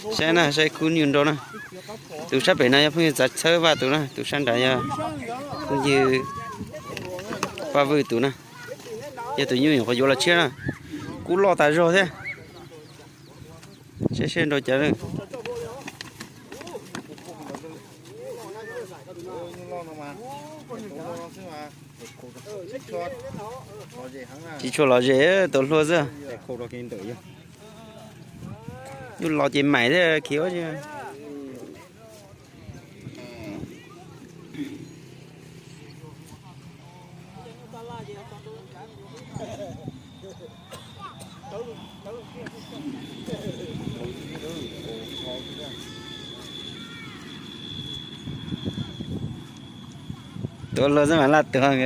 Saib na, saib kub nyuj nrau na. Tus sab pem no yog phooj ywg Txav Txhawb Vaj tus na, tus sab nrad yog phooj ywg Paj Vwj tus na. Yog tus nyuj nyuam qhuav yuav los tshiab na. Kub loj tas zog thiab. Saib seb nrau cas. Tsis tshua lom zem, tau hlua xwb. Nyuj los ces maim thiab khiav. Tuav luag xwb mas laj tuag.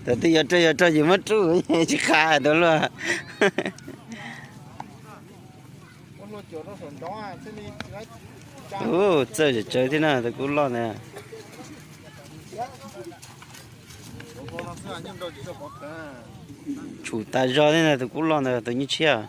Thaum twg yuav rau yuav rau yus muab rub tsis qha tuav luag. Ub, txawj tsawv thiab na tus kub loj ntawd. Tshum tas zog thiab na tus kub loj ntawd tus nyuj tshiab.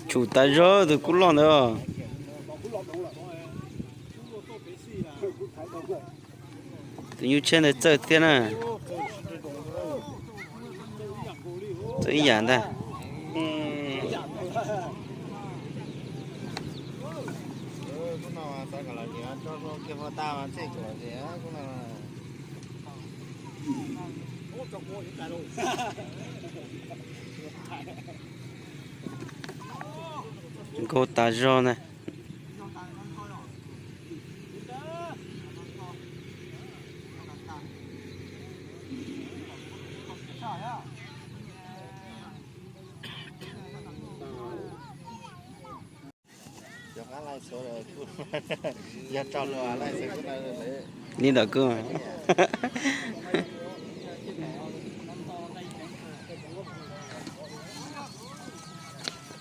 Tshum tas zog tus kub loj ntawd. Tus nyuj tshiab ntawd txawj thiab na. Txawj ib yam ntag. Nkauj tas zog ntag. Li ntawd kuj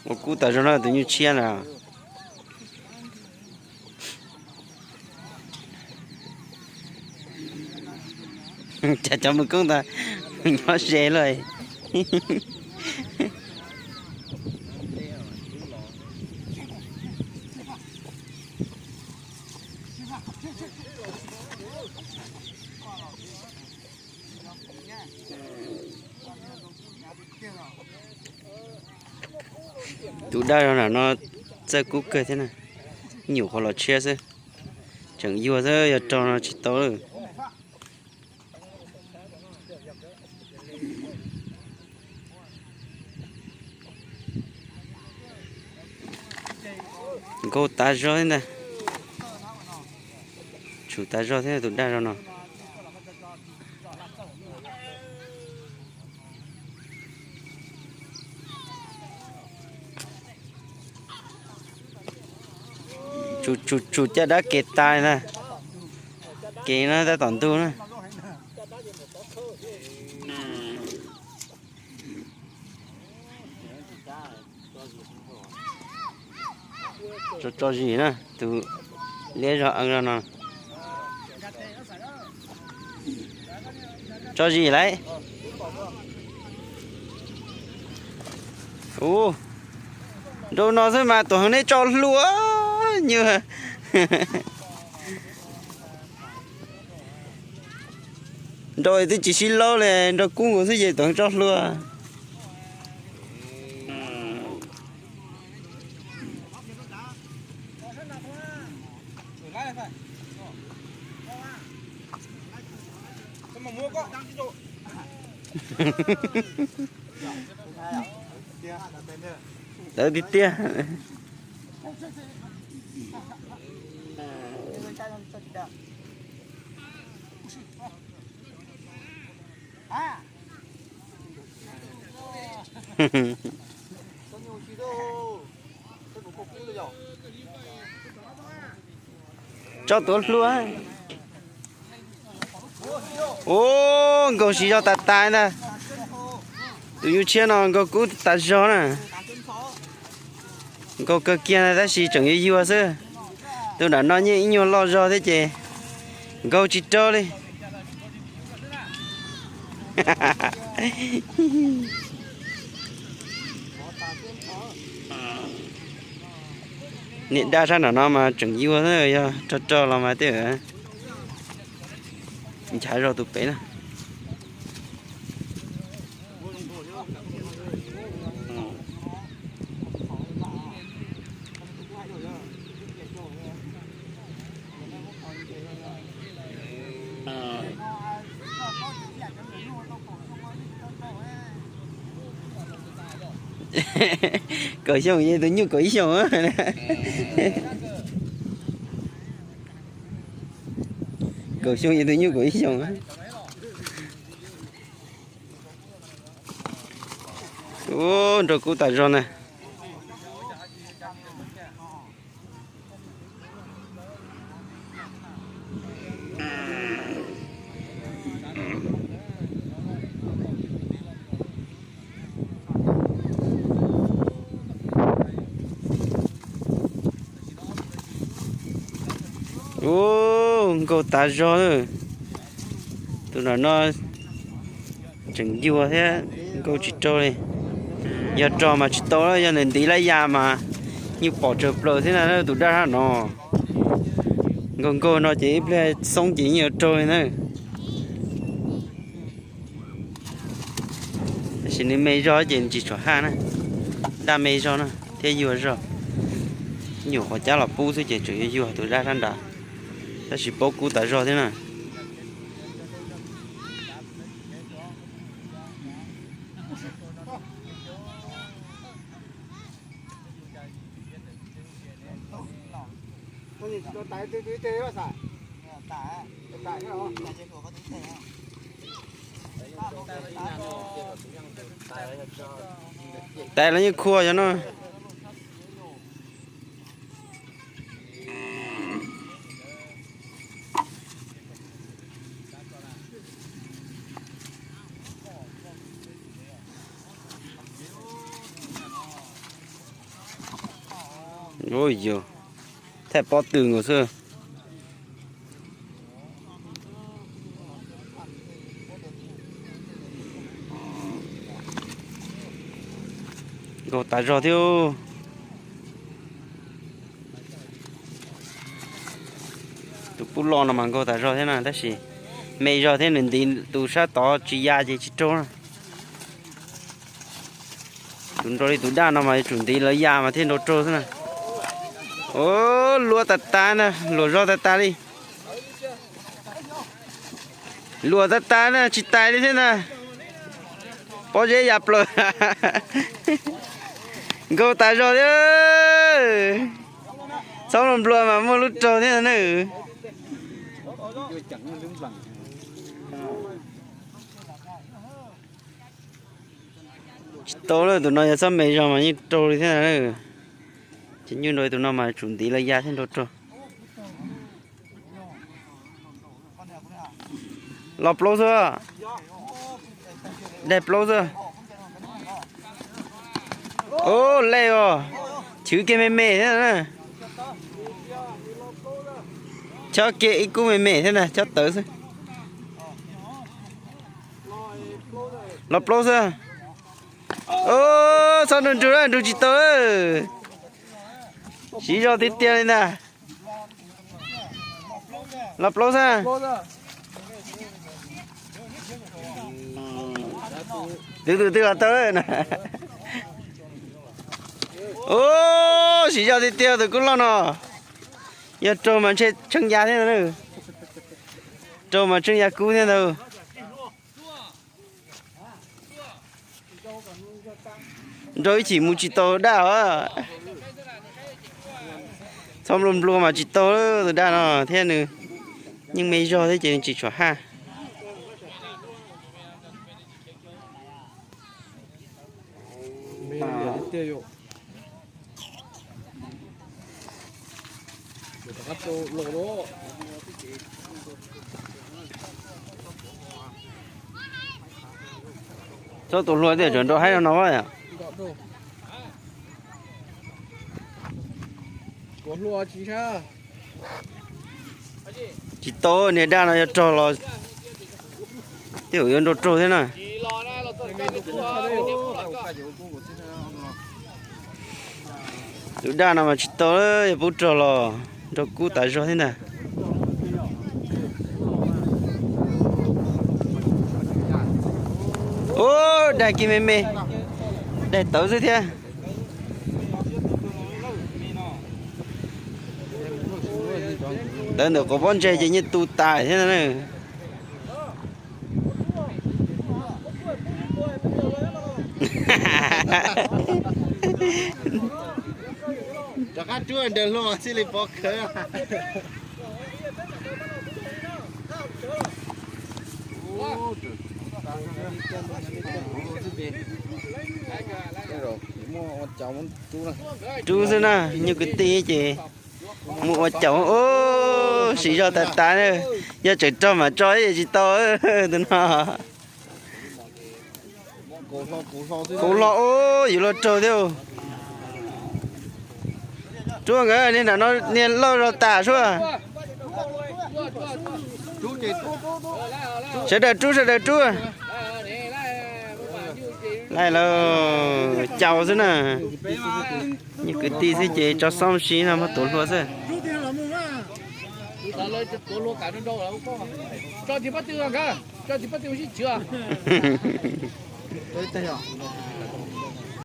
ua kub tas zog na tus nyuj tshiab na. Cas cov mus koob ntawd nyob ze luaj. Tus daj zog nram no txawj kub kawg thiab na, nyuam qhuav los tshiab xwb, tseem yuag xwb yog raug no tsis tau lawm. Nkauj tas zog thiab ntag, tshum tas zog thiab tus daj zog no. Tshum, tshum, tshum caj dab kev tas na, kev no tab tom ntug na. Tso, tso zis na, tus liab zog eeb zog no. Tso zis lauj. Ub, nrau no xwb mas tus heev neb tso hlua nyuag. Nrau twb tsis sib laub li, nrau kub nkaus xwb ces tus heev tso hlua. Tawv tiag tiag. Tso tuav hlua. Ub, nkaug siv zog tas tas ntag. Tus nyuj tshiab no nkaug kub tas zog na. Nkaug kawg kiag ntag tab sis tseem yuag yuag xwb. Tus nram no yeej ib nyuag loj zog thiab ces nkaug tsis raug li. Niam daj sab nram no mas tseem yuag, yog rog rog los mas tej nchav zog tus pem na. Kaum xyoo yeej tus nyuj kaum ib xyoos. Kaum xyoo yeej tus nyuj kaum ib xyoos. Ub, nraug kub tas zog na. Ub, nkaug tas zog. Tus nram no tseem yuag thiab nkaug tsis raug li. Yog raug mas tsis tau, yog nws ntiv laj ya mas yeej pom tsawg plaws thiab na tus daj sab no. Nkaug nkaug no ces ib pliag xoob ces yeej yuav raug li na. Tab sis nws me zog ces nws tsis tshua haj na. Daj me zog na thiab yuag zog. Nyuam qhuav cab los pub xwb ces tseem yuag yuag tus daj sab nrad. Tab sis paub kub tas zog thiab na. Tais los yeej khua yog no. Ua yog, thaij pob tw nkaus xwb. Nkaug tas zog thiab. Tus pub loj no mas nkaug tas zog thiab na tab sis me zog thiab nws ntiv tus sab tod tsis ya ces tsis raug na. Tus nrau li tus daj no mas yuav tsum ntiv lawv ya mas thiaj nrau raug xwb na. Ub, luam tas tas na, luam zog tas tas li. Luam tas tas na, tsis tais li thiab ntag. Pob zeb ya plaws. Nkaug tas zog thiab. Txhob nplua nplua mas muaj lub raug thiab na. Tsis tau lawm, tus no yog txhob me zog mas yeej raug li thiab na. Ces nyuj nrau tus no mas tsum ntiv los ya thiaj nrau raug. Los plaub xwb. Daig plaub xwb. Ub, lej os. Chwv kiag me me thiab na. Chob kiag ib kub me me thiab na, chob tawv xwb. Los plaub xwb. Ub, txhob nrug nrug, nrug tsis tau. Siv zog tiag tiag li ntag. Los plaub xwb. Twv tus twg los tau. Ub, siv zog tiag tiag tus kub loj no. Yog raug mas ntshe tsheej ya thiab. Raug mas tsheej ya kub thiab ntag. Nrau ib chim mus tsis tau daj os. Txhob nplua nplua mas tsis tau tus daj no thiab, nws yeej me zog thiab ces nws tsis tshua haj. Txhob tus hlua tej tseem nrau haib no no. Tsis tau, niag daj no yog raug los tej zaum yuav nrau raug thiab na. Tus daj no mas tsis tau, yog pub raug los nrau kub tas zog thiab ntag. Ub, daig kiag me me, daig tawv xwb thiab. Tawv ntawm quav pob ntseg ces yeej tu tas thiab na. Rov qab rub ntawm hlua txij li pov khawv. Rub xwb na, nyuj kwv tij ces mus ua caum. Ub, siv zog tas tas, yog tseem raug mam tso tsis tau tus no. Kuv los ub, yuav luag raug thiab. Rub nkawd, niag nram no niag lauj zog tas suab. Sawv daws rub, sawv daws rub. Laij lawm, caum xwb na. Nyuj kwv tij xwb ces tso xob mus si no muab tuav hlua xwb.